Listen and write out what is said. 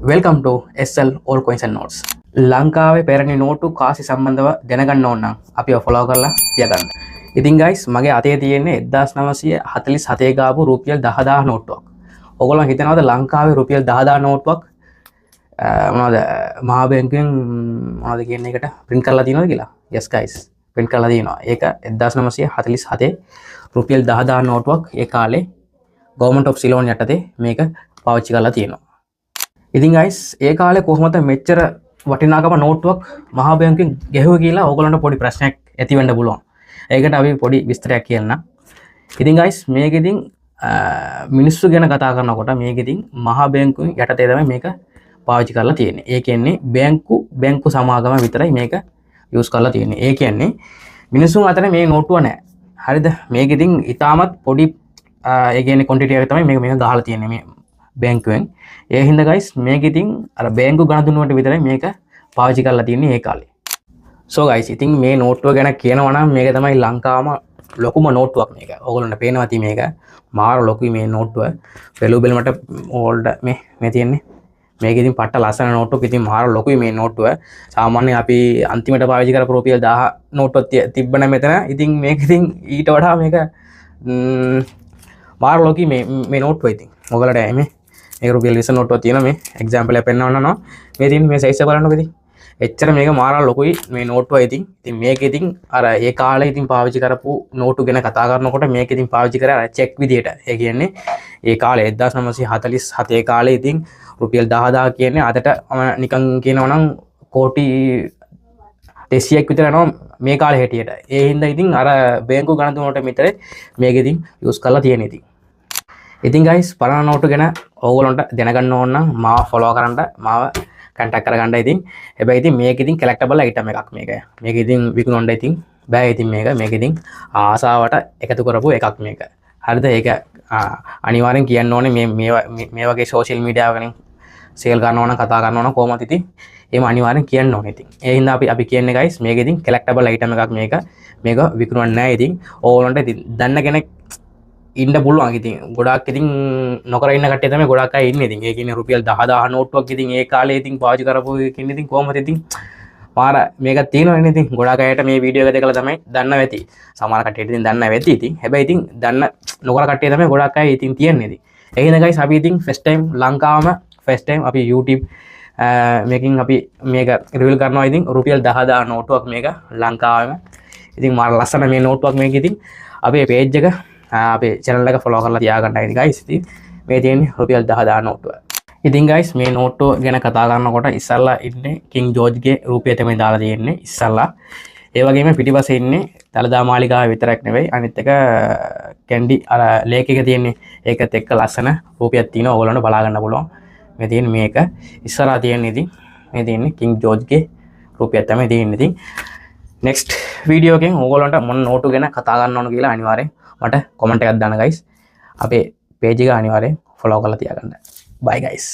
Welcome to SL All Coins and Notes. ලංකාවේ පැරණි නෝටු කාසි සම්බන්ධව දැනගන්න ඕන නම් අපිව ෆලෝ කරලා තියාගන්න. ඉතින් ගයිස්, මගේ අතේ තියෙන්නේ 1947 ගාපු රුපියල් 10,000 නෝට්ටුවක්. ඔයගොල්ලන් හිතනවද ලංකාවේ රුපියල් 10,000 නෝට්ටුවක් මොනවද මහා බැංකුවෙන් මොනවද කියන එකට ප්‍රින්ට් කරලා තියෙනවද කියලා? Yes guys, print කරලා තියෙනවා. ඒක 1947 රුපියල් 10,000 නෝට්ටුවක් ඒ කාලේ ගවර්න්මන්ට් ඔෆ් සිලෝන් යටතේ මේක පාවිච්චි කරලා තියෙනවා. ඉතින් ගයිස්, ඒ කාලේ කොහොමද මෙච්චර වටිනාකම නෝට්ටුවක් මහා බැංකුවෙන් ගැහුවේ කියලා ඕගොල්ලන්ට පොඩි ප්‍රශ්නයක් ඇති වෙන්න පුළුවන්. ඒකට අපි පොඩි විස්තරයක් කියන්න. ඉතින් ගයිස්, මේක ඉතින් මිනිස්සු ගැන කතා කරනකොට මේක ඉතින් මහා බැංකුවෙන් යටතේ තමයි මේක පාවිච්චි කරලා තියෙන්නේ. ඒ කියන්නේ බැංකු බැංකු සමාගම විතරයි මේක යූස් කරලා තියෙන්නේ. ඒ කියන්නේ මිනිස්සුන් අතර මේ නෝට්ටුව නෑ. හරිද? මේක ඉතින් ඉතාමත් පොඩි, ඒ කියන්නේ ක්වොන්ටිටි එක තමයි මේක මේක ගහලා තියෙන්නේ මේ බැංකුවෙන්. ඒ හින්දා ගයිස්, මේක ඉතින් අර බැංකු ගණතුනුවට විතරයි මේක පාවිච්චි කරලා තියෙන්නේ ඒ කාලේ. සෝ ගයිස්, ඉතින් මේ නෝට්ටුව ගැන කියනවා නම් මේක තමයි ලංකාවම ලොකුම නෝට්ටුවක් මේක. ඔයගොල්ලන්ට පේනවා ඇති මේක මාර ලොකුයි මේ නෝට්ටුව. බැලු බැලමට ඕල්ඩ් මේ මේ තියෙන්නේ. මේක ඉතින් පට්ට ලස්සන නෝට්ටුවක්. ඉතින් මාර ලොකුයි මේ නෝට්ටුව. සාමාන්‍යයෙන් අපි අන්තිමට පාවිච්චි කරපු රුපියල් 1000 නෝට්ටුවක් තිබ්බන මෙතන. ඉතින් මේක ඉතින් ඊට වඩා මේක මාර ලොකුයි මේ මේ නෝට්ටුව ඉතින්. ඔයගොල්ලන්ට මේ මේ රුපියල් 20 නෝට්ටුවක් තියෙනවා, මේ එක්සැම්පල් එකක් පෙන්නන්න යනවා. මේ තියෙන මේ සයිස් එක බලන්නකෝ ඉතින්. එච්චර මේක මාර ලොකුයි මේ නෝට්ටුව ඉතින්. ඉතින් මේක ඉතින් අර ඒ කාලේ ඉතින් පාවිච්චි කරපු නෝට්ටු ගැන කතා කරනකොට මේක ඉතින් පාවිච්චි කරා අර චෙක් විදියට. ඒ කියන්නේ ඒ කාලේ 1947 කාලේ ඉතින් රුපියල් 10,000 කියන්නේ අදට මම නිකන් කියනවා නම් කෝටි 200ක් විතර යනවා මේ කාලේ හැටියට. ඒ හින්දා ඉතින් අර බැංකු ගණතුනට විතරයි මේක ඉතින් යූස් කරලා තියෙන්නේ ඉතින්. ඉතින් ගයිස්, පරණ නෝට්ටු ගැන ඕගොල්ලන්ට දැනගන්න ඕන නම් මාව ෆලෝ කරන්න, මාව කන්ටැක්ට් කරගන්න ඉතින්. හැබැයි ඉතින් මේක ඉතින් කලෙක්ටබල් අයිටම් එකක් මේක. මේක ඉතින් විකුණන්න ඉතින් බෑ. ඉතින් මේක මේක ඉතින් ආසාවට එකතු කරපු එකක් මේක. හරිද? ඒක අනිවාර්යෙන් කියන්න ඕනේ. මේ මේ මේ වගේ සෝෂල් මීඩියා වලින් සේල් කරනවා නම්, කතා කරනවා නම් කොහොමද ඉතින් එහෙම අනිවාර්යෙන් කියන්න ඕනේ ඉතින්. ඒ හින්දා අපි අපි කියන්නේ ගයිස්, මේක ඉතින් කලෙක්ටබල් අයිටම් එකක් මේක. මේක විකුණන්නේ නෑ ඉතින්. ඕගොල්ලන්ට ඉතින් දන්න කෙනෙක් ඉන්න පුළුවන් ඉතින්. ගොඩාක් ඉතින් නොකර ඉන්න කට්ටිය තමයි ගොඩාක් අය ඉන්නේ ඉතින්. ඒ කියන්නේ රුපියල් 10,000 නෝට්ටුවක් ඉතින් ඒ කාලේ ඉතින් පාවිච්චි කරපු එකකින් ඉතින් කොහොමද ඉතින් මාර මේකක් තියෙනවනේ ඉතින්. ගොඩාක් අයට මේ වීඩියෝ එක දැකලා තමයි දන්නව ඇති. සමහර කට්ටියට ඉතින් දන්නව ඇති ඉතින්. හැබැයි ඉතින් දන්න නොකර කට්ටිය තමයි ගොඩාක් අය ඉතින් තියෙන්නේ ඉතින්. ඒ හින්දා ගයිස්, අපි ඉතින් ෆස්ට් ටයිම්, ලංකාවම ෆස්ට් ටයිම් අපි YouTube මේකින් අපි මේක රිවීල් කරනවා ඉතින්. රුපියල් 10,000 නෝට්ටුවක් මේක ලංකාවෙම. ඉතින් මාර ලස්සන මේ නෝට්ටුවක් මේක. ඉතින් අපේ පේජ් එක, අපේ චැනල් එක ෆලෝ කරලා තියාගන්න ඉතින් ගයිස්. ඉතින් මේ තියෙන්නේ රුපියල් 10,000 නෝට්ටුව. ඉතින් ගයිස්, මේ නෝට්ටුව ගැන කතා කරනකොට ඉස්සල්ලා ඉන්නේ කිං ජෝර්ජ්ගේ රූපය තමයි දාලා තියෙන්නේ ඉස්සල්ලා. ඒ වගේම පිටිපස්සේ ඉන්නේ දළදා මාලිගාව විතරක් නෙවෙයි, අනිත් එක කැන්ඩි අර ලේක් එක තියෙන්නේ, ඒකත් එක්ක ලස්සන රූපයක් තියෙනවා, ඔයගොල්ලන්ට බලා ගන්න පුළුවන්. මේ තියෙන්නේ මේක ඉස්සරහා තියෙන්නේ. ඉතින් මේ තියෙන්නේ කිං ජෝර්ජ්ගේ රූපයක් තමයි තියෙන්නේ. ඉතින් නෙක්ස්ට් වීඩියෝ එකෙන් ඕගොල්ලන්ට මොන නෝටු ගැන කතා කරන්න ඕන කියලා අනිවාර්යෙන් මට කොමන්ට් එකක් දාන්න ගයිස්. අපේ පේජ් එක අනිවාර්යෙන් ෆලෝ කරලා තියාගන්න. බයි ගයිස්.